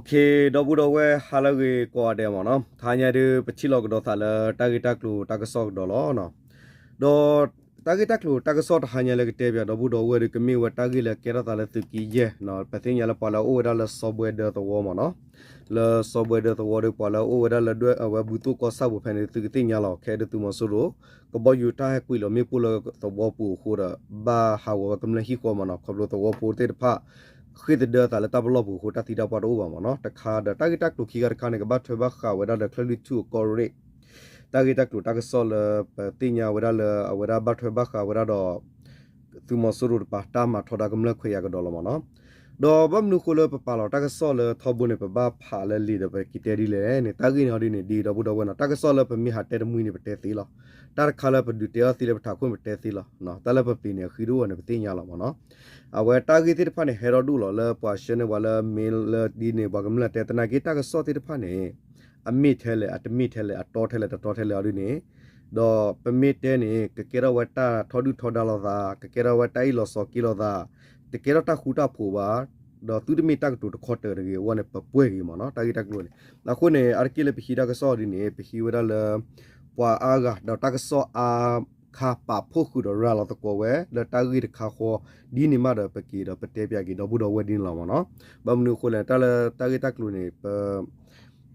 ဒီပုၢ်ဒီဝဲၢ်ဟါလၢအဂ့ၤကိးဂၤဒဲးမ့ၢ်နီၤ, တဟါညါဒုး ပထံၣ်လိာ်ကဒီးသးလၢတၢ်ဂ့ၢ်တၢ်ကျိၤတၢ်ကစီၣ်ကဒီးလီၤ. ဒီးတၢ်ဂ့ၢ်တၢ်ကျိၤတၢ်ကစီၣ်တဟါညါလၢကတဲပၠးဒီပုၢ်ဒီဝဲၢ်ဒီး ကမ့ၢ်ဝဲတၢ်ဂ့ၢ်လၢကဲထီၣ်သးလၢသုးက့ယဲၢ်, ပသ့ၣ်ညါလၢပှၤလၢအအိၣ်ဝဲဒၣ်လၢစီၤဘှဲဒၢသဝီမ့ၢ်နီၤ, လၢစီၤဘှဲဒၢသဝီဒီး ပှၤလၢအအိၣ်ဝဲဒၣ်လၢဒွဲၣ်အဝဲဘူသိၣ်ကီၢ်ဆၣ်ပူၤဖဲန့ၣ် သုကသ့ၣ်ညါလီၤ. ခဲဒုးသုးမီၤစိရိၤ ကဘီယူၤတၢ်ဟဲကွံာ်လီၤမ့ၣ်ပိၢ်လၢသဝီပူၤအဃိဒီး ဘၣ်ဟးဂီၤဝဲကမျၢၢ်ဟံၣ်ဃီမ့ၢ်နီၤ, ခီဖျိသဝီဖိသ့ၣ်တဖၣ် ဃ့ၢ်သဒၢသးလၢတၢ်ပလီၢ်ပူၤအဃိ တၢ်သံတၢ်ပှၢ်တအိၣ်ဘၣ်မ့ၢ်နီၤ. တခါဒီး တၢ်ဂ့ၢ်တၢ်ကျိၤခံခါတခါန့ၣ် ကဘၣ်ထွဲဘၣ်ဃးဝဲဒၣ်ဒီး ကၠဲၣ်လွံၢ်ထူၣ်အကီၢ်ရ့ၣ် တၢ်ဂ့ၢ်တၢ်ကျိၤတၢ်ကစီၣ်လၢပသ့ၣ်ညါဝဲဒၣ်လၢအဝဲဒၣ်ဘၣ်ထွဲဘၣ်ဃးဝဲဒၣ်ဒီး သုးမီၤစိရိၤတပၤ တၢ်မၤထီဒါကမျၢၢ်ခွဲးယာ်ကဒီးလီၤမ့ၢ်နီၤ. ဒီးဘၣ်မနုၤအဃိလၢပပာ်လီၤတၢ်ကစီၣ်လၢထီဘိန့ၣ် ပဘၣ်ဖးလၢလံာ်ဒီးပက့ၤတဲဒ်လဲၣ်န့ၣ် တၢ်ဂ့ၢ်န့ၣ်အီၤဒ်န့ၣ် ဒ်ဒီပုၢ်ဒီဝဲၢ်နီၤ, တၢ်ကစီၣ်လၢပမ့ၢ်ဟးတဲတမှံၤန့ၣ် ပတဲသ့လီၤ. တၢ်တခါလၢပဒုးတဲအီၤသ့လၢပထးခိၣ်န့ၣ် ပတဲသ့လီၤ. တၢ်လၢပပျံၤန့ၣ် အဃံတအိၣ်န့ၣ် ပသ့ၣ်ညါလီၤမ့ၢ်နီၤ. အဝဲတၢ်ဂ့ၢ်သ့ၣ်တဖၣ်န့ၣ် ဟဲထီၣ်ဒိၣ်လီၤလၢပှၤဆှၢန့ၢ်ပှၤလၢ mail လၢဒ်န့ၣ် ပှၤကမျၢၢ်တဲသနာ်က့ တၢ်ကစီၣ်သ့ၣ်တဖၣ်န့ၣ် အမ့ၢ်ထဲလဲၣ် အတမ့ၢ်ထဲလဲၣ် အတီထဲလဲၣ် တတီထဲလဲၣ်အီၤဒ်န့ၣ် ဒီးပမ့ၢ်တဲန့ၣ် ကကဲထီၣ်ဝဲတၢ်ထီဒုၣ်ထီဒါလိာ်သး, ကကဲထီၣ်ဝဲတၢ်အ့ၣ်လိာ်ဆိးက့လိာ်သး, တကဲထီၣ်တၢ်ဃူတၢ်ဖိးဘၣ်, ဒီးသုတမ့ၢ်တၢ်ကတိၤတခီတၢၤတဂ့ၤအဂီၢ်န့ၣ် ပပှဲၤဂ့ၤမ့ၢ်နီၤ တၢ်ဂ့ၢ်တၢ်ကျိၤန့ၣ်. အဃိန့ၣ် အါတက့ၢ်လၢပဟံးတၢ်ကစီၣ်ဒ်န့ၣ် ပဟံးဝဲဒၣ်လၢ ပှၤအါဂၤ ဒီးတၢ်ကစီၣ်အါခါပာ်ဖှိၣ်ဃုာ်ဒီးရၤလီၤသကိးဝဲ လၢတၢ်ဂ့ၢ်တခါဃီ ဒ်န့ၣ်မးဒီး ပက့ၤဒီးပတဲပၠးက့ၤဒီပုၢ်ဒီဝဲၢ်ဒ်န့ၣ်လီၤမ့ၢ်နီၤ. ဘၣ်မနုၤအဃိလဲၣ် တၢ်လၢတၢ်ဂ့ၢ်တၢ်ကျိၤန့ၣ် ပ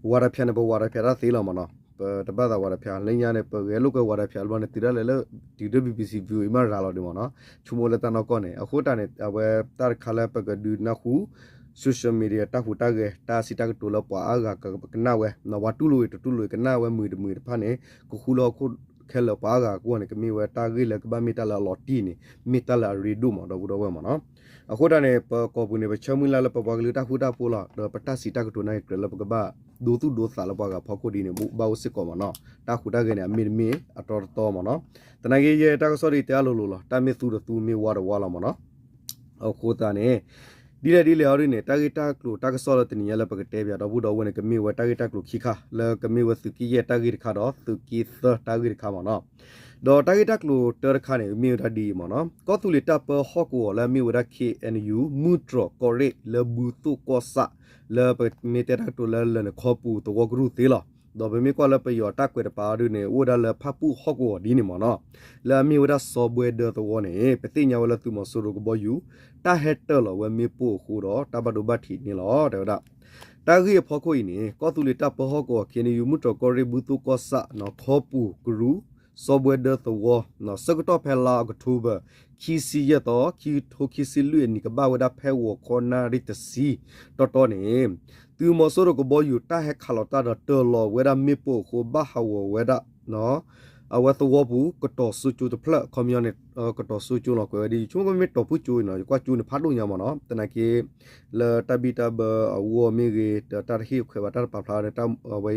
ဝၤတဖၠးန့ၣ် ပဝၤတဖၠးတၢ်သ့လီၤမ့ၢ်နီၤ, ပတဘၣ်သးဝၤတဖၠး လၢညါန့ၣ် ပဂဲၤလိာ်ကွဲဝၤတဖၠးလၢဘျီန့ၣ် တုၤဒၣ်လဲာ်လၢ တုၤဒၣ် BBC View အံၤမးရၤလီၤဒံးမ့ၢ်နီၤ, ဆိကမိၣ်လၢတၢ်နီၢ်ကီၢ်န့ၣ် အဃိတၢ်န့ၣ် အဝဲတၢ်တခါလၢပကဒုးနၢ်ဟူ social media တၢ်ဟူးတၢ်ဂဲၤ တၢ်စံးတၢ်ကတိၤလၢပှၤအါဂၤကကနၣ်ဝဲ, ဝၤတူၢ်လိာ်အံၤတတူၢ်လိာ်အံၤ ကနၣ်ဝဲမုာ်တမုာ်တဖၣ်န့ၣ် ကဃူလၢဟီၣ်ခိၣ်ခဲလၢာ်ပှၤအါဂၤအဂီၢ်န့ၣ် ကမ့ၢ်ဝဲတၢ်ဂ့ၢ်လၢကဘၣ်မ့ၢ်တၢ်လၢအလီၤတံၢ်န့ၣ် မ့ၢ်တၢ်လၢအရ့ဒိၣ်မး ဒီပုၢ်ဒီဝဲၢ်မ့ၢ်နီၤ. အဃိတၢ်န့ၣ် ပကီၢ်ပူၤန့ၣ် ပဆၢမုၢ်လၢ်လၢပပှၤကလုာ်တၢ်ဃူတၢ်ဖိးလီၤ, ဒီးပတၢ်စံးတၢ်ကတိၤန့ၣ် ကြၢးလၢပကဘၣ်ဒိသူၣ်ဒိသးလၢပှၤဂၤဖီခိၣ်ဒ်န့ၣ် ဘၣ်အိၣ်စ့ၢ်ကီးမ့ၢ်နီၤ. တၢ်ဟူးတၢ်ဂဲၤန့ၣ် အမ့ၢ်တမ့ၢ်အတီတတီမ့ၢ်နီၤ. သနာ်က့ ယဲတၢ်ကစီၣ်ဒ်တဲအါလိၤလိၤလီၤ, တၢ်မ့ၢ်သူတသူ မ့ၢ်ဝါတဝါလီၤမ့ၢ်နီၤ. အဃိသတးန့ၣ် ဒ်လဲၣ်ဒ်လဲၣ်အီၤဒ်န့ၣ် တၢ်ဂ့ၢ်တၢ်ကျိၤတၢ်ကစီၣ်လၢတနံၤညါလၢပကတဲပၠးဒီပုၢ်ဒီဝဲၢ်န့ၣ် ကမ့ၢ်ဝဲတၢ်ဂ့ၢ်တၢ်ကျိၤခံခါ လၢကမ့ၢ်ဝဲသုးက့ယဲၢ်တၢ်ဂ့ၢ်တခါဒီး သုးက့သၢတၢ်ဂ့ၢ်တခါမ့ၢ်နီၤ. ဒီးတၢ်ဂ့ၢ်တၢ်ကျိၤတၢတခါန့ၣ် မ့ၢ်ဝဲဒၣ်ဒ်အံၤမ့ၢ်နီၤ, ကီၢ်သူလ့ၤတၢ်ပၢဟီၣ်ကဝီၤလၢအမ့ၢ်ဝဲဒၣ် K N U မုၢ်တြီၤကီၢ်ရ့ၣ်လၢဘူသိၣ်ကီၢ်ဆၣ် လၢပမ့ၢ်တဲတၢ်ကတိၤလၢလၢၢ်နခီပူၤသဝီကရူၢ်သ့လီၤ. ဒီးပမ့ၢ်ကွၢ်လၢပယီၤတၢ်ကွဲးတပၤအီၤဒ်န့ၣ် အိၣ်ဝဲဒၣ်လၢဖၣ်ပူၣ်ဟီၣ်ကဝီၤဒ်န့ၣ်မ့ၢ်နီၤ, လၢအမ့ၢ်ဝဲဒၣ်စီၤဘှဲဒၢသဝီန့ၣ် ပသ့ၣ်ညါဝဲလၢသုးမီၤစိရိၤကဘီယူၤ တၢ်ဟဲတၢၢ်လီၤဝဲမ့ၣ်ပိၢ်အဃိဒီး တၢ်ဘၣ်ဒိဘၣ်ထံးန့ၣ်လီၤ တဲဝဲဒၣ်. တၢ်ဂ့ၢ်အဖီခိၣ်အံၤန့ၣ် ကီၢ်သူလ့ၤတၢ်ပၢဟီၣ်ကဝီၤ K N U မုၢ်တြီၤကီၢ်ရ့ၣ် ဘူသိၣ်ကီၢ်ဆၣ် ခီပူၤကရူၢ် စီၤဘှဲဒၢသဝီ ဆၢကတီၢ်ဖဲလါအီးကထိဘၢၣ် ခံဆံယဲၢ်သီ ခံကထိခံဆံလွံၢ်အနံၣ် ကဘၣ်ဝဲဒၣ်ဖဲဂီၤခီနၣ်ရံၣ်တဆံတီတီန့ၣ် သုးမီၤစိရိၤကဘီယူၤ တၢ်ဟဲခးလီၤတၢ်ဒီးတၢၢ်လီၤဝဲဒၣ်မ့ၣ်ပိၢ်အဃိ ဘၣ်ဟးဂီၤဝဲဒၣ် အဝဲသဝီပူၤ ကတီၤစိကၠိတဖျၢၣ် ခီပညီန့ၣ် ကတီၤစိကၠိလီၤကွဲးဝဲဒ် ယဆိကမိၣ်မ့ၢ်တီၤဖုၣ်ကၠိအံၤနီၤ ယကွၢ်ကၠိန့ၣ်ဖးဒိၣ်ညါမ့ၢ်နီၤ သနာ်က့ လၢတၢ်ဘံၣ်တၢ်ဘၢအဂီၢ်မ့ၢ်ဂ့ၤ ဒီးတၢ်တဟ့ၣ်ခွဲးဘၣ်တၢ်တပာ်ဖျါန့ၣ် အဝဲ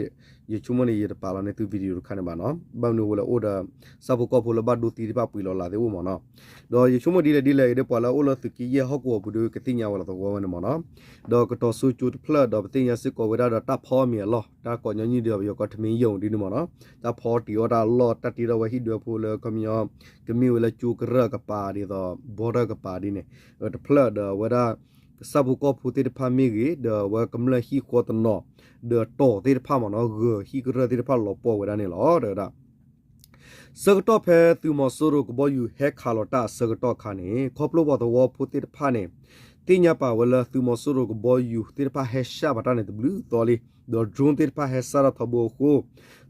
ယဆိကမိၣ်န့ၣ် ယတပာ်လီၤန့ၢ်သု video တခါန့ၣ်ဘၣ်နီၤ ဘၣ်မနုၤအဃိလဲၣ်အိၣ်ဒီး ဆၣ်ဖိကီၢ်ဖိလၢဘၣ်ဒိသံတဖၣ်ပှံၤလီၤလးသ့ၣ်အိၣ်မ့ၢ်နီၤ ဒီးယဆိကမိၣ်ဒ်လဲၣ်ဒ်လဲၣ်ဂ့ၤဒီး ပှၤလၢအအိၣ်လၢသုးက့ယဲၢ်ဟီၣ်ကဝီၤပူၤဒီး ကသ့ၣ်ညါဝဲလီၤသဝီဝဲန့ၣ်မ့ၢ်နီၤ ဒီးကတီၤစိကၠိတဖျၢၣ်ဒီး ပသ့ၣ်ညါစ့ၢ်ကီးဝဲဒၣ်ဒီးတၢ်ဖီအီၣ်မ့ၤအလီၢ် တၢ်ကိးညီနုၢ်ဒီးပယီၤကိး ထမင်းရုံ ဒ်န့ၣ်မ့ၢ်နီၤ တၢ်ဖီတံၢ်အီၣ်တၢ်အလီၢ် တၢ်တ့ထီၣ်ဝဲဟံၣ်ဒွဲဖိလၢခီပညီ ကမ့ၢ်ဝဲလၢကၠိကရၢၢ်ကပၤဒ်သိး ဘီတၢၢ်ကပၤဒ်န့ၣ် တဖျၢၣ်ဒီးအဝဲဒၣ် ဆၣ်ဖိကီၢ်ဖိသ့ၣ်တဖၣ်မ့ၢ်ဂ့ၤ ဒီးအဝဲကမျၢၢ်ဟံၣ်ဃီတနီၤ ဒီးတီၤသ့ၣ်တဖၣ်မ့ၢ်နီၤ ဂၢၤဟံၣ်ကရၢၢ်သ့ၣ်တဖၣ်လီၤပှီၢ်ဝဲဒၣ်န့ၣ်လီၤ တဲဝဲဒၣ် ဆၢကတီၢ်ဖဲသုးမီၤစိရိၤကဘီယူၤဟဲခးလီၤတၢ်အဆၢကတီၢ်အခါန့ၣ် ခီဖျိပှၤသဝီဖိသ့ၣ်တဖၣ်န့ၣ် သ့ၣ်ညါပာ်ဝဲလၢသုးမီၤစိရိၤကဘီယူၤသ့ၣ်တဖၣ်ဟဲရှၣ်ဘၣ်တၢ်န့ၣ်တဘျုးသီလံ ဒီး drone သ့ၣ်တဖၣ်ဟဲစၢ်ထီၣ်ထီဘိအဃိ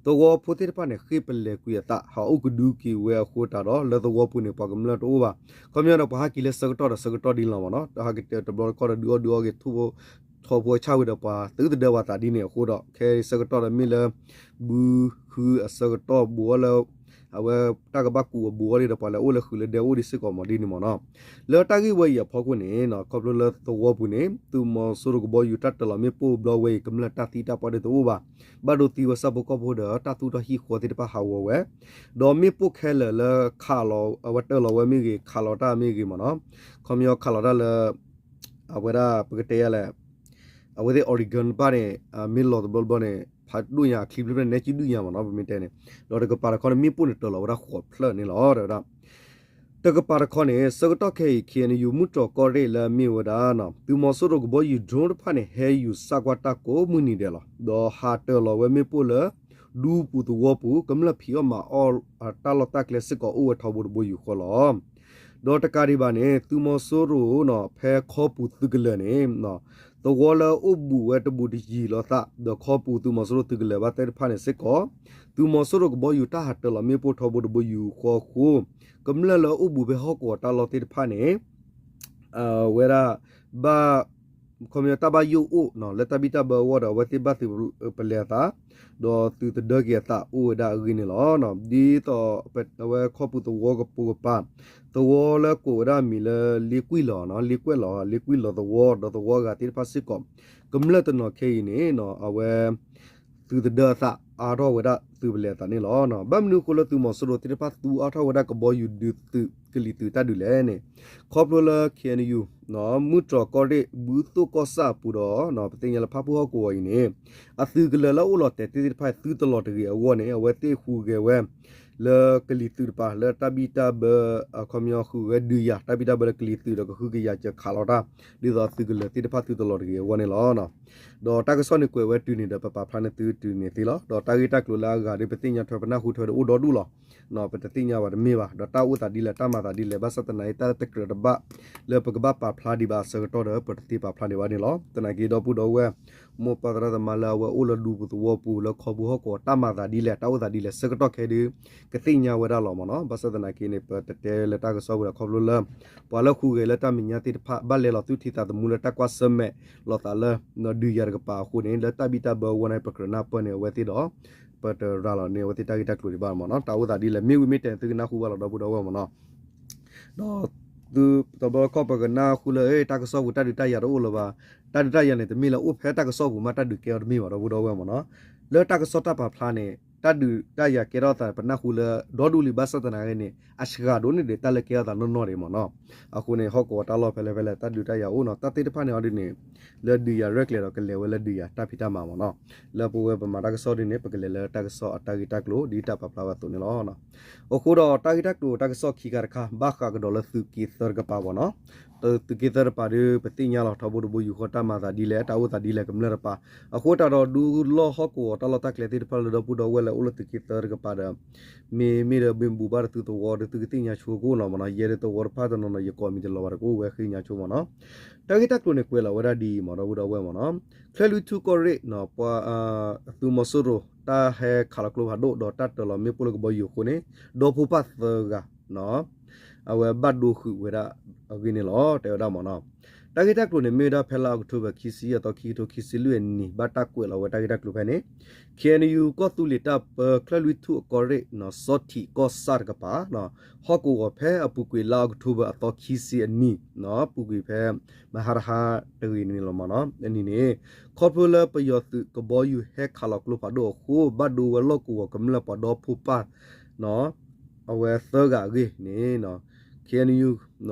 သဝီဖိသ့ၣ်တဖၣ်န့ၣ် ဃ့ၢ်ပလဲၤကွံာ်အသး ဟးအိၣ်ကဒုက့ၤဝဲအဃိသတးဒီး လၢသဝီပူၤန့ၣ် ပှၤကမျၢၢ်တအိၣ်ဘၣ်. ခီပညီဒီး ပှၤဟးက့ၤလၢဆၢကတီၢ်ဒီးဆၢကတီၢ်ဒ်န့ၣ်လီၤမ့ၢ်နီၤ တဟးက့ၤတဘျီတခီၣ်ဒီး ဒုးအီၣ်ဒုးအီက့ၤ ထိၣ်ဖိ ထီၣ်ဖိအဆၣ်ဝံၤဒီးပှၤသုတဒၢဝဲသးဒ်န့ၣ်အဃိဒီး ခဲအံၤဆၢကတီၢ်ဒီးမ့ၢ်လၢ ဘုဃုအဆၢကတီၢ်ဘူးအီၣ်လၢ အဝဲတၢ်ကဘၣ်ကူးအဘူးအီၣ်ဒ်ဒီး ပှၤလဲၤအိၣ်လဲၤဃုာ်လၢဒဲအိၣ်ဒ်စ့ၢ်ကီးမ့ၢ်ဒ်န့ၣ်မ့ၢ်နီၤ. လၢတၢ်ဂ့ၢ်ဝဲအံၤအဖီခိၣ်န့ၣ် ခီဖျိလၢသဝီပူၤန့ၣ် သုးမီၤစိရိၤကဘီယူၤတၢ်တၢၢ်လီၤမ့ၣ်ပိၢ်ဘျီဝဲအံၤ ကမျၢၢ်တၢ်သံတၢ်ပှၢ်ဒ်တအိၣ်ဘၣ်. ဘၣ်ဒိသံဝဲဆၣ်ဖိကီၢ်ဖိဒီး တၢ်သူၣ်ထီၣ်ဟံၣ်ဃီသ့ၣ်တဖၣ်ဟးဂီၤဝဲ ဒီးမ့ၣ်ပိၢ်ခဲလၢာ်လၢခးလီၤ အဝဲတၢၢ်လီၤဝဲမ့ၢ်ဂ့ၤ ခးလီၤတၢ်မ့ၢ်ဂ့ၤမ့ၢ်နီၤ ခီပညီခးလီၤတၢ်လၢ အဝဲဒၣ်ပကတဲယၤလဲၣ် အဝဲသ့ၣ် organ တဖၣ်န့ၣ် မ့ၢ်လီၤတဘျီတဘျီန့ၣ် ဖးဒိၣ်ညါ အချံဘျဲၣ်ဘျဲၣ်န့ၣ် နဲကံဒုၣ်ညါမ့ၢ်နီၤ ပမ့ၢ်တဲန့ၣ် ဒီးတကပၤတခီန့ၣ် မ့ၣ်ပိၢ်န့ၣ်တၢၢ်လီၤဝဲဒၣ်ဃိးဖျၢၣ်န့ၣ်လီၤ တဲဝဲဒၣ်. တကပၤတခီန့ၣ် ဆၢကတီၢ်ခဲအံၤ ခ့ၣ်အဲၣ်ယူၣ် မုၢ်တြီၢ်ကီၢ်ရ့ၣ်လၢအမ့ၢ်ဝဲဒၣ် သုးမီၤစိရိၤကဘီယူၤ drone တဖၣ်န့ၣ် ဟဲယူၤစၢ်ကွၢ်တၢ်ကိးမုၢ်နံၤဒဲးလီၤ. ဒီးဟးတၢၤလီၤဝဲမ့ၣ်ပိၢ်လၢ ဒူပူၤသဝီပူၤ ကမျၢၢ်ဖံးအီၣ်မၤအီၣ်တၢ်လီၢ်တၢ်ကျဲစ့ၢ်ကီးအိၣ်ဝဲထီဘိတဘိယူၢ်ဃီလီၤ. ဒီးတကးဒံးဘၣ်န့ၣ် သုးမီၤစိရိၤ ဖဲခီပူၤသုးကလၢၤန့ၣ် သဝီလၢအိၣ်ဘူးဝဲတဘူးတယံၤလိာ်သး ဒီးခီပူၤသုးမီၤစိရိၤသုးကလၢၤဘၣ်သ့ၣ်တဖၣ်န့ၣ်စ့ၢ်ကီး သုးမီၤစိရိၤကဘီယူၤတၢ်ဟးတၢၤလီၤမ့ၣ်ပိၢ်ထီဘိတဘိယူၢ်ဃီအဃိ ကမျၢၢ်လၢအအိၣ်ဘူးဖဲဟီၣ်ကဝီၤတၢ်လီၢ်သ့ၣ်တဖၣ်န့ၣ် ဝဲဒၣ် ဘၣ် ခီပညီတၢ်ဘၣ်ယိၣ်အိၣ် လၢတၢ်ဘံၣ်တၢ်ဘၢအဂီၢ်ဒီး အဝဲသ့ၣ်ဘၣ်သုးပလဲၤအသး ဒီးသုးတဒၢက့ၤအသးအိၣ်ဝဲဒၣ်အဂ့ၢ်န့ၣ်လီၤ. ဒ်သိး အဝဲခီပူၤသဝီကပိာ်ကပၤ သဝီလၢကိးဝဲဒၣ်အမံၤလၢ လ့ကွံာ်လီၤ လ့ကွဲၣ်လီၤ လ့ကွံာ်လီၤသဝီ ဒီးသဝီအဂၤသ့ၣ်တဖၣ်စ့ၢ်ကီး ကမျၢၢ်တနီၤခဲအံၤန့ၣ် အဝဲ သုးတဒၢအသးအါထီၣ်ဝဲဒၣ်သုးပလဲၤအသးန့ၣ်လီၤ. ဘၣ်မနုၤအဃိလၢသုးမီၤစိရိၤသ့ၣ်တဖၣ်သူအါထီၣ်ဝဲဒၣ်ကဘီယူၤဒုးသုးကလံၤသုးတၢ်ဒုးလဲၣ်န့ၣ် ခီဖျိလၢ ခ့ၣ်အဲၣ်ယူၣ် မုၢ်တြီၢ်ကီၢ်ရ့ၣ် ဘုသိၣ်ကီၢ်ဆၣ်အပူၤဒီး ပသ့ၣ်ညါလၢဖၣ်ပူၣ်ဟီၣ်ကဝီၤအံၤန့ၣ် အသုးကလၢၤလၢအအိၣ်လီၤတဲာ်သ့ၣ်တဖၣ် သုတလီၤတဂ့ၤအဂီၢ်န့ၣ် အဝဲသ့ၣ်ဟူးဂဲၤဝဲ လၢကလံၤသုးတပၤ လၢတၢ်ဘံၣ်တၢ်ဘၢ ခီပညီဃုာ်ဝဲဒုးယၤ တၢ်ဘံၣ်တၢ်ဘၢလၢကလံၤသုးဒီးကဟုကယာ်စၢၤခးလီၤတၢ် ဒ်သိးအသုးကလၢၤသ့ၣ်တဖၣ်သုတလီၤတဂ့ၤအဂီၢ်န့ၣ်လီၤ. ဒီးတၢ်ကစီၣ်န့ၣ်ကွဲးဝဲတုၤန့ၣ်ဒီး ပပာ်ဖျါန့ၢ်သုတုၤန့ၣ်သ့လီၤ. ဒီးတၢ်ဂ့ၢ်တၢ်ကျိၤလၢအဂၤဒီး ပသ့ၣ်ညါထွဲပနၢ်ဟူထွဲဒီးအိၣ်ဒီဒူၣ်လီၤ. ပတသ့ၣ်ညါဘၣ်တမ့ၢ်ဘၣ် ဒီးတၢ်အိၣ်သးဒ်လဲၣ်တၢ်မၤသးဒ်လဲၣ် ဘၣ်ဆၣ်သနာ်က့ တၢ်တကြၢးတဘၣ် လၢပကဘၣ်ပာ်ဖျါဒံးဘၣ်အဆၢကတီၢ်ဒီး ပတသ့ပာ်ဖျါဒံးဘၣ်န့ၣ်လီၤ. သနာ်က့ဒီပုၢ်ဒီဝဲၢ် မိၢ်ပၢ်သရၣ်သမါလၢအဝဲအိၣ်လၢဒူပူၤသဝီပူၤ လၢခီပူၤဟီၣ်ကဝီၤတၢ်မၤသးဒ်လဲၣ် တၢ်အိၣ်သးဒ်လဲၣ် ဆၢကတီၢ်ခဲအံၤဒီး ကသ့ၣ်ညါဝဲဒၣ်လီၤမ့ၢ်နီၤ. ဘၣ်ဆၣ်သနာ်က့န့ၣ် ပတတဲလၢတၢ်ကစီၣ်ပူၤဒီး ခီဖျိလၢ ပှၤလၢဟူးဂဲၤလၢတၢ်မဲာ်ညါသ့ၣ်တဖၣ် ဘၣ်လဲၤလီၤသုထံသးသမူလၢတၢ်ကွၢ်ဆၢၣ်မဲာ်လိာ်သးလၢ ဒုးယၤတကပၤအဃိန့ၣ် လၢတၢ်ဘံၣ်တၢ်ဘၢအဂီၢ်န့ၣ် ပကြၢးနၢ်ပၢၢ်န့ၢ်အဝဲသ့ၣ်ဒီး ပတရၤလီၤန့ၢ်အဝဲသ့ၣ်တၢ်ဂ့ၢ်တၢ်ကျိၤဒံးဘၣ်မ့ၢ်နီၤ. တၢ်အိၣ်သးဒ်လဲၣ် မ့ၢ်ဝံၤမ့ၢ်တဲာ်သုကနၢ်ဟူဘၣ်လီၤ ဒီပုၢ်ဒီဝဲၢ်မ့ၢ်နီၤ. ဒီးသုတဘျီခီၣ်ပကနၢ်ဟူလၢ တၢ်ကစီၣ်ပူၤတၢ်ဒုးတၢ်ယၤတအိၣ်လၢၤဘၣ်. တၢ်ဒုးတၢ်ယၤန့ၣ် တမ့ၢ်လၢအိၣ်ဖဲတၢ်ကစီၣ်ပူၤမး တၢ်ဒုးကဲအီၤတမ့ၢ်ဘၣ် ဒီပုၢ်ဒီဝဲၢ်မ့ၢ်နီၤ. လၢတၢ်ကစီၣ်တၢ်ပာ်ဖျါန့ၣ် တၢ်ဒုးတၢ်ယၤကဲထီၣ်သး ပနၢ်ဟူလၢ ဒီဒူၣ်လံ ဘၣ်ဆၣ်သနာ်က့န့ၣ် အစှၤဒိၣ်န့ၢ်ဒံးတၢ်လၢကဲထီၣ်သးနီၢ်နီၢ်ဒံးမ့ၢ်နီၤ. အဃိန့ၣ် ဟီၣ်ကဝီၤတၢ်လီၢ်ဖဲလဲၣ်ဖဲလဲၣ် တၢ်ဒုးတၢ်ယၤအိၣ်နီၤ တၢ်သ့ၣ်တဖၣ်န့ၣ်အီၤဒ်န့ၣ် လၢဒုးယၤရဲၣ်ကျဲၤဒီးကလဲၤဝဲလၢဒုးယၤတၢ်ဖံးတၢ်မၤမ့ၢ်နီၤ. လၢပဝဲပမၤတၢ်ကစီၣ်ဒ်န့ၣ် ပကလဲၤလၢတၢ်ကစီၣ်အတၢ်ဂ့ၢ်တၢ်ကျိၤ ဒ်တၢ်ပာ်ဖျါဝဲအသိးန့ၣ်လီၤ. အဃိဒီးတၢ်ဂ့ၢ်တၢ်ကျိၤတၢ်ကစီၣ်ခံခါတခါ ဘၣ်ဃးကဒီးလၢသုးက့သၢတကပၤမ့ၢ်နီၤ. သုးက့သၢတကပၤဒီး ပသ့ၣ်ညါလီၤ ထီဘိတဘိယူၢ်ဃီတၢ်မၤသးဒ်လဲၣ် တၢ်အိၣ်သးဒ်လဲၣ် ကမျၢၢ်တကပၤ အဃိတၢ်ဒီးဒုးလီၢ်ဟီၣ်ကဝီၤတၢ်လီၢ်တၢ်ကျဲသ့ၣ်တဖၣ်လၢဒီပုၢ်ဒီဝဲၢ်လၢအိၣ်လၢသုးက့သၢတကပၤဒီး မ့မ့ၢ်ဒီးမ့ၢ်ဘူးဘၣ်ဒီးသုသဝီဒီးသုကသ့ၣ်ညါဆိကအိၣ်နီၤမ့ၢ်နီၤ. ယဲဒၣ်သဝီတဖၣ်တနီၤနီၤ ယကိးမံၤတလီၤဘၣ်ဒီး ကအိၣ်ဝဲဃ့ညါဆိမ့ၢ်နီၤ. တၢ်ဂ့ၢ်တၢ်ကျိၤန့ၣ်ကွဲးလီၤဝဲဒၣ်ဒ်အံၤမ့ၢ်ဒီပုၢ်ဒီဝဲၢ်မ့ၢ်နီၤ. ချၢၣ်လွံၢ်ထူၣ်ကီၢ်ရ့ၣ် ပှၤ သုးမီၤစိရိၤ တၢ်ဟဲခးလီၤကျိဖးဒိၣ်ဒီးတၢ်တၢၤလီၤမ့ၣ်ပိၢ်လၢကဘီယူၤအဃိန့ၣ် ဒီဖိပၢ်သၢဂၤ အဝဲဘၣ်ဒိဃုာ်ဝဲဒၣ်အဂ့ၢ်န့ၣ်လီၤ တဲဝဲဒၣ်မ့ၢ်နီၤ. တၢ်ဂ့ၢ်တၢ်ကျိၤန့ၣ် မ့ၢ်ဝဲဒၣ်ဖဲလါအီးကထိဘၢၣ်ခံဆံယဲၢ်သီ ခံကထိခံဆံလွံၢ်အနံၤ ဘၣ်တၢ်ကွဲးလီၤဝဲတၢ်ဂ့ၢ်တၢ်ကျိၤဖဲန့ၣ် ခ့ၣ်အဲၣ်ယူၣ် ကီၢ်သူလ့ၤတၢ်ပၢ ချၢၣ်လွံၢ်ထူၣ်အကီၢ်ရ့ၣ် စီၤထံးကီၢ်ဆၣ်တကပၤ ဟီၣ်ကဝီၤဖဲအပူၤကွံာ်လါအီးကထိဘၢၣ်အသီခံဆံအနံၤ ပူၤကွံာ်ဖဲ မဟါတဟါတဂ့ၤန့ၣ်လီၤမ့ၢ်နီၤ. အနံၤန့ၣ် ခီဖျိလၢပယီၤသုးကဘီယူၤဟဲခးလီၤကျိဖးဒိၣ်အဃိ ဘၣ်ဒိဝဲလီၢ်ကဝီၤကမျၢၢ်ပှၤဒီဖိပၢ် အဝဲသၢဂၤအဂ့ၢ်န့ၣ် ခ့ၣ်အဲၣ်ယူၣ်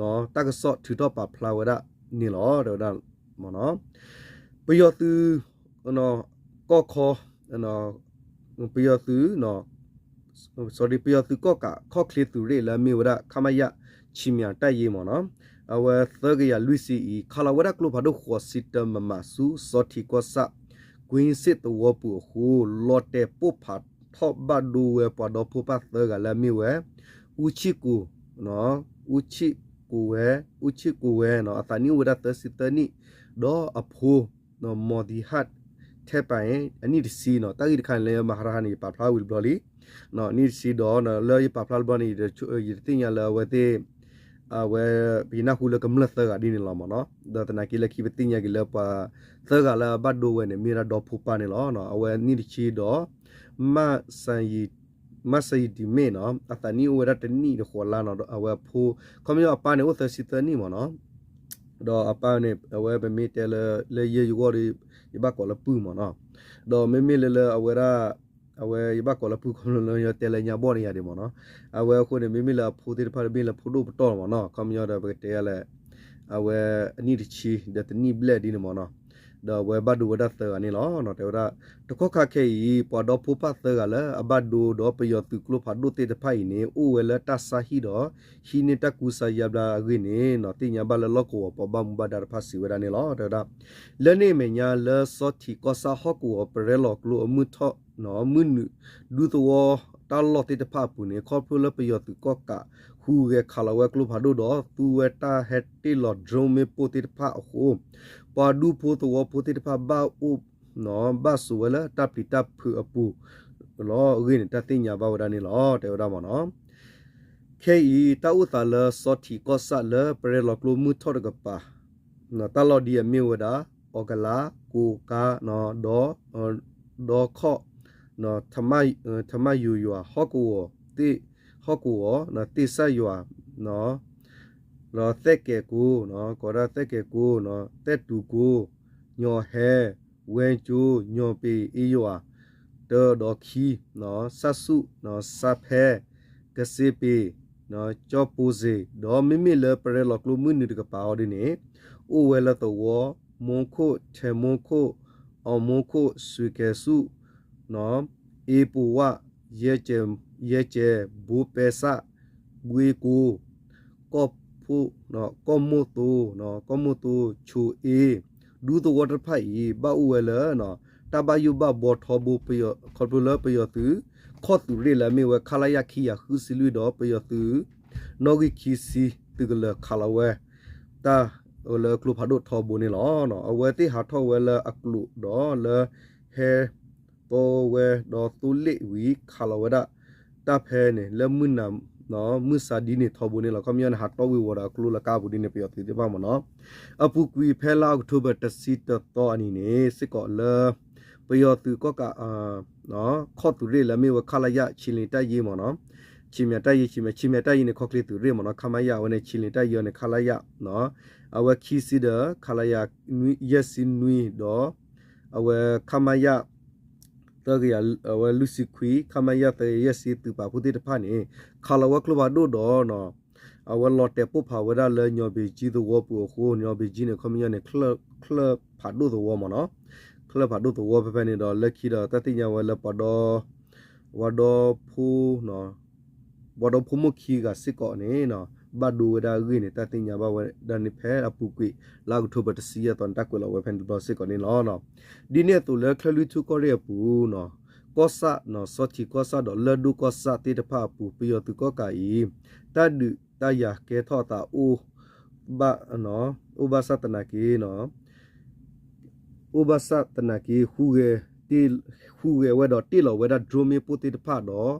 တၢ်ကစီၣ်ထုးထီၣ်ပာ်ဖျါဝဲဒၣ်န့ၣ်လီၤ တဲဝဲဒၣ်မ့ၢ်နီၤ. ပယီၤသုး ကီၢ်ခီ ပယီၤသုး ပယီၤသုးကီၢ်ကးခီၣ်ချ့သုးရ့ၣ်လၢအမ့ၢ်ဝဲဒၣ် ခမရ ဆံမံၤတၢ်ယ့မ့ၢ်နီၤ, အဝဲသၢကယၤလွံၢ်ဆံအံၤ ခးလီၤဝဲဒၣ်ကျိဖးဒိၣ်ဃိးဆံတၢမမဆူ စီၤထံးကီၢ်ဆၣ် ကွ့ၢ်စ့ၣ်သဝီပူၤအဃိ လီၤတဲာ်ပိၢ်ဖးထီၣ်ဘၣ်ဒိဝဲပှၤဒီဖိပၢ်သၢဂၤလၢအမ့ၢ်ဝဲ အူဆံၣ်ကိၣ် အူဆံၣ်ကိၣ်ဝဲ အူဆံၣ်ကိၣ်ဝဲ အသးနံၣ်အိၣ်ဝဲဒၣ်သၢဆံသၢနံၣ် ဒီးအဖိ မီၤသံဟၣ် ထဲပၤ အနံၣ်တဆံနီၤ. တၢ်ဂ့ၢ်တခါန့ၣ် လၢယမၤဟါတဟါန့ၣ် ယပာ်ဖျါဝံၤတဘျီလံ. အနံၣ်တဆံဒီး လၢယပာ်ဖျါတဘျီန့ၣ် ယတသ့ၣ်ညါလၢအဝဲသ့ၣ် အဝဲ ပယနၢ်ဟူလၢကမျၢၢ်သၢဂၤဒ်န့ၣ်လီၤမ့ၢ်နီၤ. ဒီးသနာ်က့လၢခံပသ့ၣ်ညါက့ၤလၢပှၤသၢဂၤလၢအဘၣ်ဒိဝဲန့ၣ် မ့ၢ်ဝဲဒၣ်ဒီဖိပၢ်န့ၣ်လီၤ. အဝဲနံၣ်တဆံဒီး မၣ်စၢ်ယံၤတံၢ်မ့ၣ်နီၤ အသးနံၣ်အိၣ်ဝဲဒၣ်တနံၣ်တဃိးလါနီၤ. အဝဲအဖိ ခီပညီအပၢ်န့ၣ်အိၣ်သၢဆံသၢနံၣ်မ့ၢ်နီၤ. ဒီးအပၢ်န့ၣ် အဝဲပမ့ၢ်တဲလၢ လၢယဲၢ်ယဂီၢ်ဒီး ယဘၣ်ကိးလၢပုၢ်မ့ၢ်နီၤ. ဒီးမ့မ့ၢ်လၢလၢအဝဲဒၣ် အဝဲယဘၣ်ကိးလၢပုၢ်ခီဖျိလၢယတဲလၢညါဘီၣ်န့ၣ်ယၤဒ်မ့ၢ်နီၤ. အဝဲအဃိန့ၣ် မ့မ့ၢ်လၢအဖိသ့ၣ်တဖၣ်တမ့ၢ်လၢဖိဒိၣ်ပတီၢ်မ့ၢ်နီၤ. ခီပညီဒီးပကတဲယၤလဲၣ် အဝဲအနံၣ်တဆံဒီးတနံၣ်ဘျဲၣ်ဒ်န့ၣ်မ့ၢ်နီၤ. ဒီးအဝဲဘၣ်ဒိဝဲဒၣ်သၢဂၤန့ၣ်လီၤ. တဲဝဲဒၣ် တကီၢ်ခါခဲအံၤ ပှၤဒီဖိပၢ်သၢဂၤလၢအဘၣ်ဒိဒီးပယီၤသုးကျိဖးဒိၣ်သ့ၣ်တဖၣ်အံၤန့ၣ် အိၣ်ဝဲလၢတၢ်ဆါဟံၣ်ဒီး ဟံးန့ၢ်တၢ်ကူစါယါဘျါအဂ့ၢ်န့ၣ် သ့ၣ်ညါဘၣ်လၢလီၢ်ကဝီၤပှၤဘၣ်မူဘၣ်ဒါတဖၣ်စံးဝဲဒၣ်န့ၣ်လီၤ. တဲဝဲဒၣ် လၢန့ၣ်အမဲာ်ညါလၢစီၤထံးကီၢ်ဆၣ်ဟီၣ်ကဝီၤပရဲလီၤကျိအမုၢ်ထီၣ် မုၢ်နုာ် ဒူသဝီတၢ်လီၢ်သ့ၣ်တဖၣ်အပူၤန့ၣ် ခီဖျိလၢပယီၤသုးကီၢ်ကး ဟူးဂဲၤခးလီၤဝဲကျိဖးဒိၣ်ဒီး သူဝဲတၢ်ဟဲတ့ၢ်လီၤ drone မ့ၣ်ပိၢ်သ့ၣ်တဖၣ်အဃိ ပှၤဒူဖိသဝီဖိသ့ၣ်တဖၣ်ဘၣ်အိၣ် ဘၣ်ဆိးဝဲလၢတၢ်ပျံၤတၢ်ဖုးအပူၤလီၤအဂ့ၢ်န့ၣ် တၢ်သ့ၣ်ညါဘၣ်ဝဲဒၣ်န့ၣ်လီၤ. တဲဝဲဒၣ်မ့ၢ်နီၤ ခဲအံၤ တၢ်အိၣ်သးလၢစီၤထံးကီၢ်ဆၣ်လၢပရဲလီၤကျိမုၢ်ထီၣ်တကပၤ တၢ်လီၢ်ဒ်အမ့ၢ်ဝဲဒၣ် အီကလး ကိးကါ ဒီး ဒီခီၣ် ထမၣ်ယိယွၤ ဟီၣ်ကဝီၤ ဟီၣ်ကဝီၤ သ့ၣ်စၢ်ယွၤ ဒီးသဲၣ်ကဲၤကိ ကိးဒၣ်သဲၣ်ကဲၤကိ သဲၣ်တူၤကိ ညီၣ်ဟဲ ဝဲကၠိ ညီၣ်ပ့ၤအ့ယွၤ တၢဒီးခံ စၣ်ဆူၣ် စၣ်ဖဲ ကစ့ပ့ၤ ကၠီၣ်ပိစ့ၤ ဒီးမ့မ့ၢ်လၢပရဲလီၤကျိမုၢ်နုာ်တကပၤအီၤဒ်န့ၣ် အိၣ်ဝဲလၢသဝီ မူခိၣ် ထဲမူခိၣ် အီၣ်မူခိၣ် စွ့ၤကဲၤဆူၣ် အ့ပူၤဝၣ် ယဲၢ်ကဲး ဘိပဲစၣ် ဘှ့ကိ ကီၢ်မိၢ်သိ ကီၢ်မိၢ်သိ ဆိအ့ ဒူသဝီတဖၣ်အံၤ ဘၣ်အိၣ်ဝဲလၢ တၢ်ဘၣ်ယိၣ်ဘၣ်ဘှီထီဘိ ခီဖျိလၢပယီၤသုး ခီၣ်သုးရ့ၣ်လၢအမ့ၢ်ဝဲ ခလရ ခံကယၤဃုဆံလွံၢ်ဒီးပယီၤသုး နီၣ်ဂံၢ်ခံဆံ သုးကလၢၤခးလီၤဝဲ တၢ်လၢကျိဖးဒိၣ်ထီဘိန့ၣ်လီၤ. အဝဲသ့ၣ်ဟးထီၣ်ဝဲလၢအကျိာ်ဒီးလၢ ဟဲသီဝဲဒီးသိလ့ၣ်ဝံၤ ခးလီၤဝဲဒၣ် တၢ်ဖဲန့ၣ် လၢမုၢ်နၤ မုၢ်ဆါဒ်န့ၣ်ထီဘိန့ၣ်လီၤ. ခီပညီန့ၣ် ဟးတီၣ်ဝ့ၤဝီၤဒီးအကျိလၢကါပူၤဒ်န့ၣ် ပယီၤသုးသ့ၣ်တဖၣ်မ့ၢ်နီၤ အပူၤကွံာ်ဖဲလါအီးကထိဘၢၣ် တဆံတသီအနံၤန့ၣ် စ့ၢ်ကီးလၢ ပယီၤသုးကီၣ်ကး ခီၣ်သုးရ့ၣ်လၢအမ့ၢ်ဝဲ ခလရ ခြေလျင်တပ်ရင်းမ့ၢ်နီၤ ခြေလျင်တပ်ရင်း ခြေလျင် ခြေလျင်တပ်ရင်းန့ၣ် ခီချ့သုးရ့ၣ်မ့ၢ်နီၤ ခမရ အဝဲန့ၣ် ခြေလျင်တပ်ရင်းအီၤန့ၣ် ခလရ အဝဲခံဆံဒီး ခလရ ယဲၢ်ဆံနွံဒီး အဝဲ ခမရ သၢကယၤ အဝဲလွံၢ်ဆံခွံ ခမရ သၢကယၤယဲၢ်ဆံ သုးပာ်ဖှိၣ်သ့ၣ်တဖၣ်န့ၣ် ခးလီၤဝဲကျိဖးဒိၣ်ဒီး အဝဲလီၤတဲာ်ပိၢ်ဖးဝဲဒၣ်လၢညီဘ့ၣ်ကၠံသဝီပူၤအဃိ ညီဘ့ၣ်ကၠံန့ၣ် ခီပညီန့ၣ် ချၢၣ်ဖးဒိၣ်သဝီမ့ၢ်နီၤ ချၢၣ်ဖးဒိၣ်သဝီဖဲဖဲန့ၣ်ဒီး လၢခံဒီးတၢ်သ့ၣ်ညါဝဲလၢပှၤဒီ ပှၤဒီဖိ ပှၤဒီဖိမိၢ်ခံဂၤစ့ၢ်ကီးန့ၣ် ဘၣ်ဒိဝဲဒၣ်အဂ့ၢ်န့ၣ် တၢ်သ့ၣ်ညါဘၣ်ဝဲဒၣ်န့ၣ် ဖဲအပူၤကွံာ် လါအီးကထိဘၢၣ် တဆံယဲၢ်သီန့ၣ် တၢ်ကွဲးလီၤဝဲဖဲန့ၣ်တဘျီစ့ၢ်ကီးန့ၣ်လီၤ. ဒ်န့ၣ်အသိးလၢချၢၣ်လွံၢ်ထူၣ်ကီၢ်ရ့ၣ်အပူၤ ကီၢ်ဆၣ် စီၤထံးကီၢ်ဆၣ်ဒီးလၢၢ်ဒိၣ်ကီၢ်ဆၣ်သ့ၣ်တဖၣ်အပူၤ ပယီၤသုးကီၣ်ကးအံၤ တၢ်ဒုးတၢ်ယၤကဲထီၣ်အသးအိၣ် ဘၣ် အိၣ်ဘၣ်ဆၣ်သနာ်က့ အိၣ်ဘၣ်ဆၣ်သနာ်က့ ဟူးဂဲၤဝဲဒီးတ့ၢ်လီၤဝဲဒၣ် drone မ့ၣ်ပိၢ်သ့ၣ်တဖၣ်ဒီး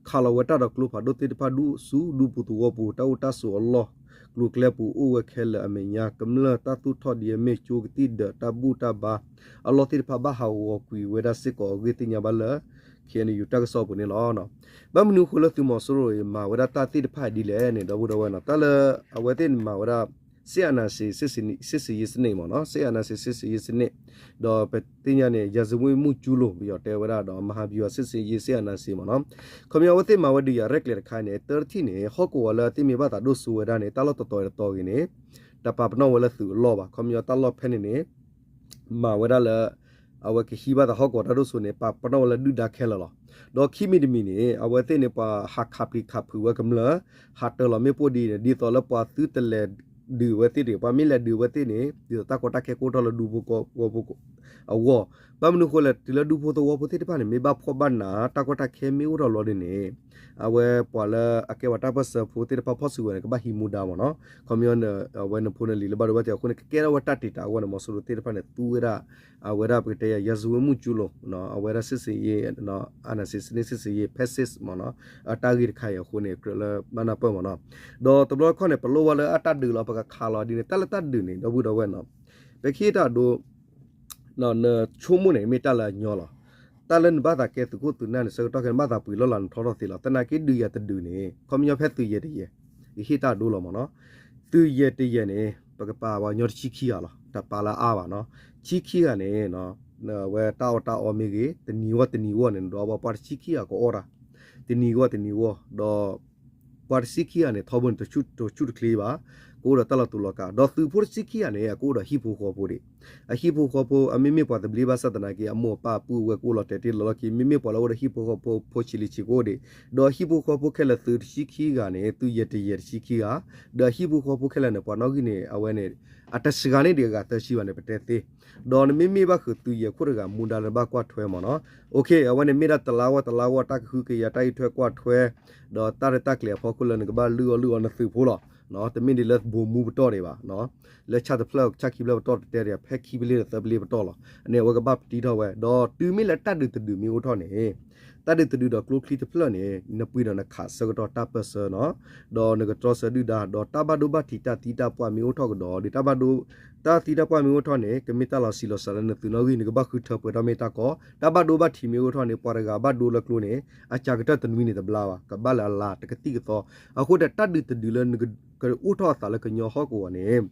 ခးလီၤဝဲတၢ်ဒီးကျိဖးဒိၣ်သ့ၣ်တဖၣ်ဒူၣ်ဆူဒူပူၤသဝီပူၤ တၢ်အိၣ်တၢ်ဆိးအလီၢ် ကျိၤကျဲပူၤအိၣ်ဝဲခဲလၢာ်အမဲာ်ညါ ကမျၢၢ်တၢ်သူၣ်ထီၣ်ဒ်အမ့ၢ်ကၠိကသံၣ်ဒီးတၢ်ဘူၣ်တၢ်ဘါ အလီၢ်သ့ၣ်တဖၣ်ဘၣ်ဟးဂီၤကွံာ်ဝဲဒၣ်စ့ၢ်ကီးအဂ့ၢ်သ့ၣ်ညါဘၣ်လၢ ခ့ၣ်အဲၣ်ယူၣ် တၢ်ကစီၣ်ပူၤန့ၣ်လီၤ. ဘၣ်မနုၤအဃိလၢသုးမီၤစိရိၤအံၤ မၤဝဲဒၣ်တၢ်သ့ၣ်တဖၣ်ဒ်လဲၣ်န့ၣ် ဒီပုၢ်ဒီဝဲၢ်နီၤ တၢ်လၢအဝဲသ့ၣ်န့ၣ်မၤဝဲဒၣ် စစ်အာဏာရှင် စစ်ဆင်ရေးစနစ်မ့ၢ်နီၤ စစ်အာဏာရှင် စစ်ဆင်ရေးစနစ် ဒီးပသ့ၣ်ညါန့ၣ် ရာဇဝတ်မှုကျူးလွန် ပယီၤတဲဝဲဒၣ်ဒီး မဟာဗျူဟာ စစ်ဆင်ရေး စစ်အာဏာရှင်မ့ၢ်နီၤ ခီပညီအဝဲသ့ၣ်မၤဝဲဒုးယၤရဲၣ်ကျဲၤတခါန့ၣ် တၢ်တထံၣ်န့ၣ် ဟီၣ်ကဝီၤလၢအသ့ၣ်မ့ၢ်ဘၣ်သးဒိၣ်စိဝဲဒၣ်န့ၣ် တၢ်လီၢ်တတီၤတတီၤဂ့ၤန့ၣ် တပာ်ပနီၣ်ဝဲလၢသုးအလီၢ်ဘၣ် ခီပညီတၢ်လီၢ်ဖဲန့ၣ်န့ၣ် မၤဝဲဒၣ်လၢ အဝဲကဟံးဘၣ်သးဟီၣ်ကဝီၤတၢ်ဒိၣ်စိန့ၣ် ပာ်ပနီၣ်ဝဲလၢဒုၣ်ဒါခဲလၢာ်လီၤ. ဒီးခံမံၤတမံၤန့ၣ် အဝဲသ့ၣ်န့ၣ် ပှၤဟးခးပျံၤခးဖုးဝဲကမျၢၢ် ဟးတၢၤလီၤမ့ၣ်ပိၢ်ဒ်န့ၣ် ဒ်သိးလၢပှၤသုတလဲၤဒုးဝဲသ့ၣ်တဂ့ၤ ပှၤမ့ၢ်လဲၤဒုးဝဲသ့ၣ်န့ၣ် ဒ်သိးတၢ်ကီတၢ်ခဲကအိၣ်ထီၣ်လၢဒူဖိသဝီဖိအဂီၢ် ဘၣ်မနုၤအဃိလဲၣ် တုၤလၢဒူဖိသဝီဖိသ့ၣ်တဖၣ်န့ၣ် မ့ၢ်ဘၣ်ဖှီၣ်ဘၣ်နး တၢ်ကီတၢ်ခဲမ့ၢ်အိၣ်ထီၣ်လီၤဒ်န့ၣ် အဝဲပှၤလၢအကဲပှၤတၢ်ပၢၢ်ဆၢဖိသ့ၣ်တဖၣ်ဖီၣ်စုဝဲၤန့ၣ် ကဘၣ်ဟံးမူဒါမ့ၢ်နီၤ ခီပညီန့ၣ် အဝဲနဖိနလံၤလၢဘၣ်ဒိဘၣ်ထံးအဃိန့ၣ် ကကဲထီၣ်ဝဲတၢ်တ့ၢ်တၢ်အဂီၢ်န့ၣ် မီၤစိရိၤသ့ၣ်တဖၣ်န့ၣ် သူဝဲဒၣ် အဝဲဒၣ်ပကတဲယၤ ရာဇဝတ်မှုကျူးလွန် အဝဲဒၣ် စစ်ဆင်ရေး အာဏာရှင်စနစ် စစ်ဆင်ရေး ဖက်ဆစ်မ့ၢ်နီၤ အတၢ်ဂ့ၢ်တခါအံၤအဃိန့ၣ် ကြၢးလၢဘၣ်နၢ်ပၢၢ်မ့ၢ်နီၤ ဒီးတဘျီတခီၣ်န့ၣ် ပလိၣ်ဘၣ်လၢအတၢ်ဒုးလီၤ ပကခးလီၤဒ်န့ၣ် တၢ်လၢတၢ်ဒုးန့ၣ် ဒီပုၢ်ဒီဝဲၢ်နီၤ ပကဟ့ၣ်တၢ်ဒိ နဆိကမိၣ်န့ၣ် မ့ၢ်တၢ်လၢအညီလီၤ. တၢ်လၢနဘၣ်သးကဲသုးခိၣ်သုးနၢ်န့ၣ် ဆၢကတီၢ်ခဲအံၤ နဘၣ်သးပှ့ၤလီၢ်လၤနထီထီၣ်သ့လီၤ. သနာ်က့ဒုးယၤတဒုးန့ၣ် ခီပညီဖဲသုးယဲၢ်တယဲၢ် ယဟ့ၣ်တၢ်ဒိလီၤမ့ၢ်နီၤ. သုးယဲၢ်တယဲၢ်န့ၣ် ပကပာ်ပှၤကညီတဆံခံဂၤလီၤ. တပာ်လၢအါဘၣ်နီၤ. ဆံခံဂၤန့ၣ် အဝဲတၢ်အီၣ်တၢ်အီမ့ၢ်ဂ့ၤ တနံၤဂီၢ်တနံၤဂီၢ်န့ၣ် ဒီးပှၤတဆံခံဂၤကအီၣ်တၢ် တနံၤဂီၢ်တနံၤဂီၢ် ဒီး ပှၤတဆံခံဂၤန့ၣ် ထီဘိန့ၣ် တဆူၣ်တချ့ဘၣ်. ကအိၣ်ဒီးတၢ်လီၤတူာ်လီၤကာ် ဒီးသုးဖိတဆံခံဂၤန့ၣ် အကအိၣ်ဒီးဟံၣ်ဖိဃီဖိဒံး, အဟံၣ်ဖိဃီဖိ အမ့မ့ၢ်ပှၤသဘျ့ဘၣ်ဆၣ်သနာ်က့ အမိၢ်အပၢ်အပုၢ်အဝဲၢ်ကအိၣ်လီၤတဲာ်တ့ၢ်လီၤလီၢ်ခံ မ့မ့ၢ်ပှၤလၢအအိၣ်ဒီးဟံၣ်ဖိဃီဖိ ဖိဆံးလံဆံးကအိၣ်ဒံး, ဒီးဟံၣ်ဖိဃီဖိခဲလၢာ်သုးတဆံခံဂၤန့ၣ် သုးယဲၢ်တယဲၢ်တဆံခံဂၤ, ဒီးဟံၣ်ဖိဃီဖိခဲလၢာ်န့ၣ် ပှၤနီၣ်ဂံၢ်န့ၣ် အဝဲန့ၣ် အတစှၤန့ၢ်ဒံးအဂၤသၢဆံဘၣ်န့ၣ် ပတဲသ့, ဒီးနမ့မ့ၢ်ဘၣ်ဃုာ်သုးယဲၢ်ခိၣ်တဂၤ မူဒါလၢနဘၣ်ကွၢ်ထွဲမ့ၢ်နီၤ, အဝဲန့ၣ်မ့ၢ်ဒၣ်တလါဂီၢ်တလါဂီၢ် တၢ်ကဟုကယာ်တၢ်အံးထွဲကွၢ်ထွဲ ဒီးတၢ်ရဲၣ်တၢ်ကျဲၤအဖီခိၣ်လၢနကဘၣ်လုၢ်အီၣ်လုၢ်အီနသုးဖိလီၤ. တမ့ၢ်ဒ်လၢဘိးမူပတီၢ်ဒံးဘၣ်, လၢဆၣ်တဖျၢၣ်ဆၣ်ခံဖျၢၣ်ပတီၢ်တတဲဒံး ဖဲခံဖျၢၣ်ဒီးသၢဖျၢၣ်ပတီၢ်လီၤ. အန့ၣ်အဝဲကဘၣ်ပတံထီၣ်ဝဲ ဒီးတုၤမ့ၢ်လၢတၢ်ဒုးတဒုးမ့ၢ်အိၣ်ထီၣ်န့ၣ်, တၢ်ဒုးတဒုးဒီးကျိချံတဖျၢၣ်န့ၣ် နပှ့ၤဒီးနခးဆၢကတီၢ်တၢ်ပၢၢ်ဆၢနီၤ, ဒီးနကတြီဆၢဒုၣ်ဒါ ဒီးတၢ်ဘၣ်ဒိဘၣ်ထံးတၢ်သံတၢ်ပှၢ်မ့ၢ်အိၣ်ထီၣ်ကဒီးဒီး တၢ်ဘၣ်ဒိ တၢ်သံတၢ်ပှၢ်မ့ၢ်အိၣ်ထီၣ်န့ၣ် ကမ့ၢ်တၢ်လီၤဆံးလီၤစှၤလၢနသုးနီၣ်ဂံၢ် နကဘၣ်ဃုထၢပှဲၤထီၣ်မ့ၢ်တၢ်ကီ, တၢ်ဘၣ်ဒိဘၣ်ထံးမ့ၢ်အိၣ်ထီၣ်န့ၣ် ပှၤတဂၤဘၣ်ဒိလၢကျိန့ၣ် အစှၤကတၢၢ်တနွံန့ၣ်တဘျါဘၣ် ကဘၣ်လၢအလၤတကသံၣ်ကသီ, အဃိဒီးတၢ်ဒုးတဒုးလၢကအိၣ်ထီၣ်အသးလၢကညီဟီၣ်ကဝီၤန့ၣ်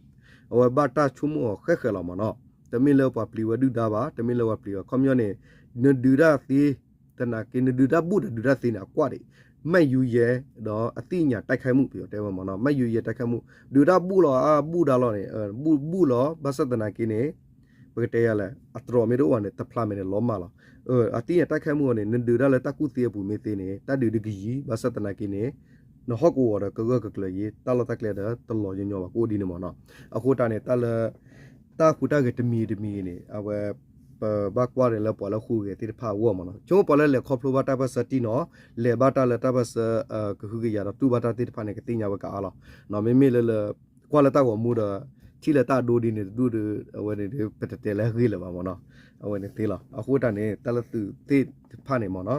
အဝဲဘၣ်တၢ်ဆိကမိၣ်အီၤဃဲးဃဲးလီၤမ့ၢ်နီၤ, တမ့ၢ်လၢပှၤပျံၤဝဲဒုၣ်ဒါဘၣ် တမ့ၢ်လၢပှၤပျံၤဝဲ ခီပညီန့ၣ် နဒုးတၢ်သ့ သနာ်က့ နဒုးတၢ်ဘူၣ်ဒီးဒုးတၢ်သ့န့ၣ် အကွၢ်ဒံး မ့ၢ်ယူၤယဲၢ် ဒီးအသ့ၣ်ညါတၢ်ခဲမူၣ် ပယီၤတဲဝဲမ့ၢ်နီၤ မ့ၢ်ယူၤယဲၢ်တၢ်ခဲမူၣ် ဒုးတၢ်ဘူၣ်လီၤ အဘူၣ်ဒါလီၤန့ၣ် ဘူၣ်လီၤ ဘၣ်ဆၣ်သနာ်က့န့ၣ် ပကတဲယၤလဲၣ် အတြီၤမ့ၢ်တအိၣ်ဘၣ်န့ၣ် တဖျါမဲာ်န့ၣ်လီၤမၢ်လီၤ. အသ့ၣ်ညါတၢ်ခဲမူၣ်အီၤန့ၣ် နဒုးတၢ်လၢတၢ်ကူၣ်သ့အပူၤမ့ၢ်သ့န့ၣ် တၢ်ဒုးဒုးကယံၤ ဘၣ်ဆၣ်သနာ်က့န့ၣ် နဟီၣ်ကဝီၤဒီးကဂၢၢ်ကကျၢၤယံၤ တၢ်လီၢ်တၢ်ကျဲဒီးတလီၤညီညီဘၣ် ကအိၣ်ဒ်န့ၣ်မ့ၢ်နီၤ. အဃိတၢ်န့ၣ် တၢ်လၢ တၢ်ဟူးတၢ်ဂဲၤတမံၤတမံၤန့ၣ် အဝဲ ပဘၣ်ကွၢ်န့ၣ်လၢပှၤလၢဟူးဂဲၤသ့ၣ်တဖၣ်အဂီၢ်မ့ၢ်နီၤ. ဆိကမိၣ်ပှၤလၢလဲၤခီဖျိဘၣ်တၢ်ပၢၢ်ဆၢတံၢ်နီၤ လဲၤဘၣ်တၢ်လၢတၢ်ပၢၢ်ဆၢ ကဟုကယာ်ဒီးတူၢ်ဘၣ်တၢ်သ့ၣ်တဖၣ်န့ၣ် ကသ့ၣ်ညါဝဲကအါလီၤ. မ့မ့ၢ်လၢလၢ ကွၢ်လၢတၢ်ဂီၤမူဒီး ထံၣ်လၢတၢ်အဒိဒ်န့ၣ်တဒူၣ်ဒီး အဝဲန့ၣ်ဒီး ပတတဲလၢအဂ့ၢ်လၢၤဘၣ်မ့ၢ်နီၤ. အဝဲန့ၣ်သ့လီၤ. အဃိတၢ်န့ၣ် တၢ်လၢသုးသ့ၣ်တဖၣ်န့ၣ်မ့ၢ်နီၤ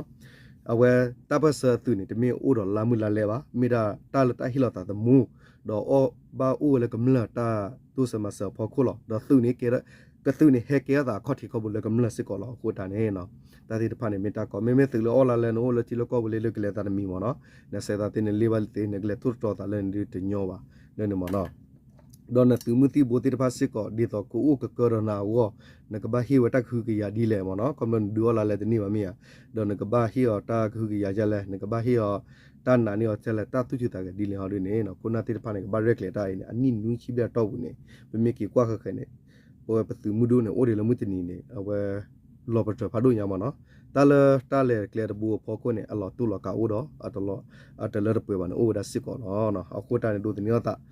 အဝဲတၢ်ပၢၢ်ဆၢအသုးန့ၣ် တမ့ၢ်အိၣ်ဒီးလါမုၢ်လါလဲဘၣ်. မ့ၢ်ဒၣ်တၢ်လၢတၢ်ဟ့ၣ်လီၤသးသမူ ဒီးအီၣ်ဘၣ်အိၣ်ဝဲလၢကမျၢၢ်တၢ်တိစၢၤမၤစၢၤအဖီခိၣ်လီၤ. ဒီးသုးန့ၣ် ကသုးန့ၣ်ဟဲကဲထီၣ်သးအခီၣ်ထံးခီၣ်ဘိလၢကမျၢၢ်စ့ၢ်ကီးလီၤ. အဃိတၢ်န့ၣ် တၢ်သ့ၣ်တဖၣ်န့ၣ် မ့ၢ်တၢ်ကီ မ့မ့ၢ်သုးလၢအီၣ်လါလဲနအိၣ်လၢထံလၢကီၢ်ပူၤလၢလၢကလဲၤသးတမံၤမ့ၢ်နီၤ နစဲးသးသ့န့ၣ်လ့ၣ်ဘၣ်သ့ နကလဲၤထိၣ်တတြီၤသးလၢန့ၣ်ဒုးတညီဘၣ် လၢန့ၣ်မ့ၢ်နီၤ ဒီးနသုးမုၢ်သံၣ်ဘိသ့ၣ်တဖၣ်စ့ၢ်ကီး ဒ်သိးကအိၣ်ကကၢဒီးနၤအဂီၢ် နကဘၣ်ဟ့ၣ်ဝဲတၢ်ကဟုကယာ်ဒ်လဲၣ်မ့ၢ်နီၤ. ခီဖျိနဒုးအီၣ်လါလဲတန့ၢ်ဘၣ်မ့ၢ်ဧါ, ဒီးနကဘၣ်ဟ့ၣ်အီၤတၢ်ကဟုကယာ်ဒ်လဲၣ်, နကဘၣ်ဟ့ၣ်အီၤ တၢ်နာ်န့ၢ်အီၤဒ်လဲၣ်, တၢ်သူၣ်ဆူၣ်သးဂဲၤဒ်လဲၣ်ဟီဒ်န့ၣ် ခိၣ်နၢ်သ့ၣ်တဖၣ်န့ၣ် ကဘၣ်ရဲၣ်ကျဲၤတၢ်အံၤန့ၣ် အနံၣ်နွံဆံဘျဲၣ်အတီၢ်ပူၤန့ၣ် ပမ့ၢ်က့ၤကွၢ်ဃဲးဃဲးန့ၣ် ပဝဲပသုးမုၢ်ဒိၣ်န့ၣ် အိၣ်ဒံးလၢမုၢ်တနံၤန့ၣ် အဝဲ လီၤပတြၢၤဖးဒိၣ်ညါမ့ၢ်နီၤ. တၢ်လၢတၢ်လဲၤကျဲတဘိအဖီခိၣ်န့ၣ် အလီၤတိၢ်လီၤကးအိၣ်ဒီး အတလၢတပှဲၤဘၣ်န့ၣ် အိၣ်ဝဲဒၣ်စ့ၢ်ကီးလီၤ. အဃိတၢ်န့ၣ် ဒိးသ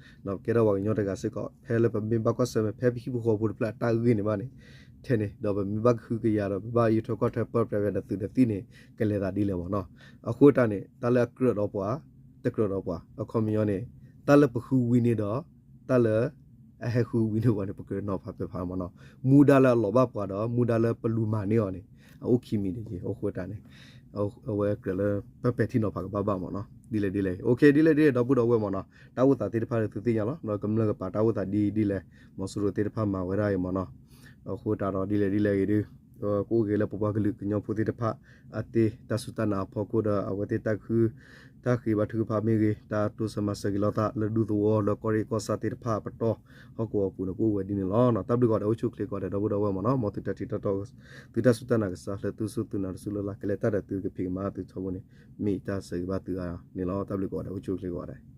န့ၤအသး ကဲထီၣ်ပှၤကညီတဂၤစ့ၢ်ကီး ဖဲလၢပမ့ၢ်ဘၣ်ကွၢ်ဆၢၣ်မဲာ် ဖဲပဟံၣ်ဖိဃီဖိတဖျၢၣ်အတၢ်ဂ့ၢ်န့ၣ်ဘၣ်န့ၣ် ထဲန့ၣ် ဒီးပမ့ၢ်ဘၣ်ကဟုကယာ်ဒီး ပဘၣ်ယိးထွဲကွၢ်ထွဲပၢပြဲဝဲဒီးသုးဒီးသံၣ်န့ၣ် ကလဲၤသးဒ်လဲၣ်မ့ၢ်နီၤ. အဃိတၢ်န့ၣ် တၢ်လၢအကြၢးဒီးပှၤ တကြၢးဒီးပှၤ အခီပညီန့ၣ် တၢ်လၢပဃုဝံၤန့ၢ်ဒီး တၢ်လၢ အဟဲဃုဝံၤန့ၢ်ပှၤန့ၣ် ပကြၢးနီၤဖးပဲာ်ဖးမ့ၢ်နီၤ. မူဒါလၢအလီၤဘၣ်ပှၤဒီး မူဒါလၢပလူၤမၤန့ၢ်အီၤန့ၣ် အအိၣ်ခံမံၤတယံၤ အဃိတၢ်န့ၣ် အဝဲကြၢးလၢ ပပဲာ်ထံနီၤဖးကဘၣ်ဘၣ်မ့ၢ်နီၤ. ဒ်လဲၣ်ဒ်လဲၣ် OK ဒ်လဲၣ်ဒ်လဲၣ် ဒီပုၢ်ဒီဝဲၢ်မ့ၢ်နီၤ တၢ်အိၣ်သးသ့ၣ်တဖၣ်ဒီးသုသ့ၣ်ညါလီၤ ဒီးကမျၢၢ်ကပၤတၢ်အိၣ်သးဒ်ဒ်လဲၣ် မီၤစိရိၤသ့ၣ်တဖၣ်မၤဝဲဒၣ်အံၤမ့ၢ်နီၤ. အဃိတၢ်ဒီးဒ်လဲၣ်ဒ်လဲၣ်ဂ့ၤဒုး ကအိၣ်ဂ့ၤလၢပပှၤကလုာ်ကညီဖိသ့ၣ်တဖၣ် အသ့တၢ်စူၢ်တၢ်နာ်အဖီခိၣ်ဒီး အဝဲသ့ၣ်တၢ်ခု တၢ်ဃ့ဘါထုကဖၣ်မ့ၢ်ဂ့ၤ တၢ်တိစၢၤမၤစၢၤက့ၤလိာ်သးလၢဒူသဝီလၢကီၢ်ရ့ၣ်ကီၢ်ဆၣ်သ့ၣ်တဖၣ်အပတီၢ် ဟီၣ်ကဝီၤအပူၤန့ၣ် ကအိၣ်ဝဲဒ်န့ၣ်လီၤ. တၢ်ဘျုးကိးဂၤဒဲး အိၣ်ဆူၣ်အိၣ်ချ့ကိးဂၤဒဲး ဒီပုၢ်ဒီဝဲၢ်မ့ၢ်နီၤ မ်သုတၢ်ထံၣ်တၢ်တီ သုတၢ်စူၢ်တၢ်နာ်ကစၢ်လၢသုစူၢ်သုနာ်တစူၢ်လၢ်လၢ် ကလဲၤတၢ်ဒီးသုကဖံးကမၤသုထီဘိန့ၣ် မ့ၢ်တၢ်ဆၢဂ့ၤဘၣ်သုဂၤန့ၣ်လီၤ. တၢ်ဘျုးကိးဂၤဒဲး အိၣ်ဆူၣ်အိၣ်ချ့ကိးဂၤဒဲး